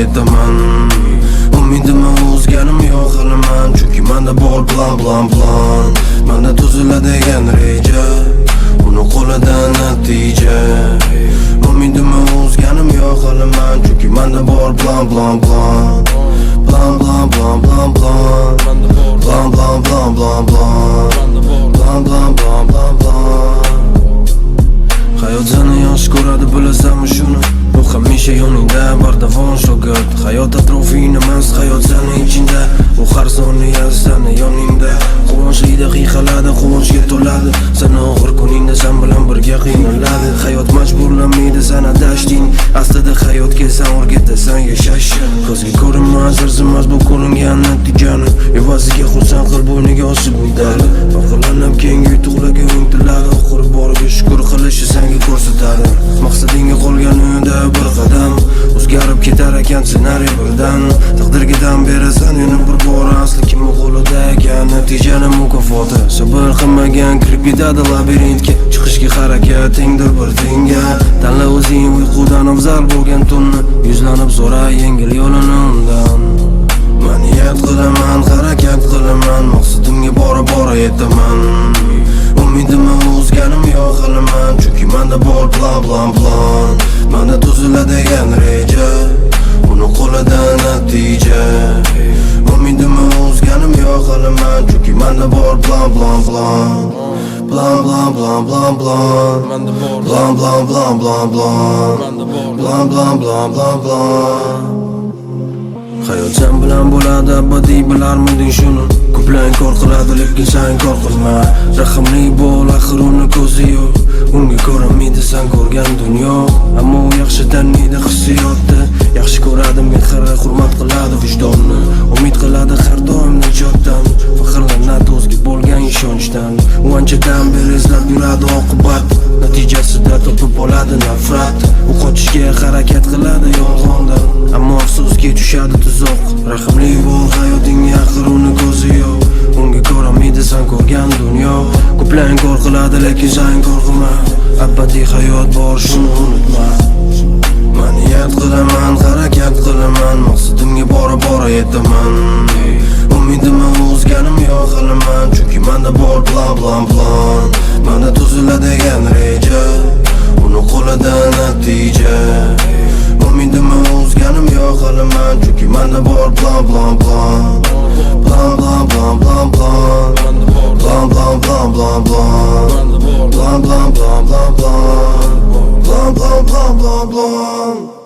yetaman. Umidimni uzganim yo'q haliman, chunki manda bor plan, plan, plan. Manda tuziladigan reja, uni qo'lida natija. Umidimni uzganim yo'q haliman, chunki manda bor plan, plan, plan. Plan, plan, plan, plan, plan. Plan, plan, plan, plan, plan. Plan, plan, plan, plan, plan. Hayot seni yaxshi ko'radi, bilasanmi shuni? U hamisha yoningda, bardavom shogird. Hayot atrofing emas, hayot seni ichingda. U har soniya seni yoningda. Quvonchli daqiqalarda quvonchga to'ladi. Seni og'ir kuningda sen bilan birga qiynaladi. Hayot majburlamaydi seni adashding. Aslida hayotga sen o'rgatasan yashashni. Ko'zga ko'rinmas, arzimas bu ko'ringan natijani. Evaziga xursand qil bo'yniga osib medali. Faxrlanib keyingi yutuqlarga intiladi. Oxiri boriga shukur qilishi senga ko'rsatadi. Maqsadingga qolganida bir qadam, o'zgarib ketar ekan ssenariy birdan. Taqdirga dam berasan yana bir bor, asli kimni qo'lida ekan natijani mukofoti. Sabr qilmagan kirib ketadi labirintga. Chiqishga harakat tengdir bir tenga. Tanla o'zing uyqudan afzal bo'lgan tunni. Yuzlanib so'ra yengil yo'lini undan. Man niyat qilaman, harakat qilaman, maqsadimga bora bora yetaman. Umidimni uzganim yo'q haliman, chunki manda bor plan, plan, plan. Manda tuziladigan reja, uni qo'lida natija. Umidimni uzganim yo'q haliman, chunki manda bor plan, plan, plan. Plan, plan, plan, plan, plan. Plan, plan, plan, plan, plan. Plan, plan, plan, plan, plan. Hayot sen bilan bo'ladi abadiy, bilarmiding shuni? Ko'plar inkor qiladi, lekin sen inkor qilma. Rahimli bo'l, axir uni ko'zi yo'q. Unga ko'rinmaydi sen ko'rgan dunyo. Ammo u yaxshi taniydi hissiyotni. Yaxshi ko'radi mehr, hurmat qiladi vijdonni. Umid qiladi har doim nijotdan. Faxrlanadi o'ziga bo'lgan ishonchdan. U anchadan beri izlab yuradi oqibat. Natijasida topib oladi nafrat. U qochishga harakat qiladi yolg'ondan. Ammo afsuski tushadi tuzoq. Rahimli bo'l hayotingga, axir uni ko'zi yo'q. Unga ko'rinmaydi sen ko'rgan dunyo. Ko'plar inkor qiladi, lekin sen inkor qilma. Abadiy hayot bor, shuni unutma. Man niyat qilaman, harakat qilaman, maqsadimga bora bora yetaman. Umidimni uzganim yo'q haliman, chunki manda bor plan, plan, plan. Manda tuziladigan reja, uni qo'lida natija. Umidimni uzganim yo'q haliman, chunki manda bor plan, plan, plan. Plan, plan, plan, plan, plan. Plan, plan, plan, plan, plan. Plan, plan, plan, plan, plan. Plan, plan, plan, plan, plan.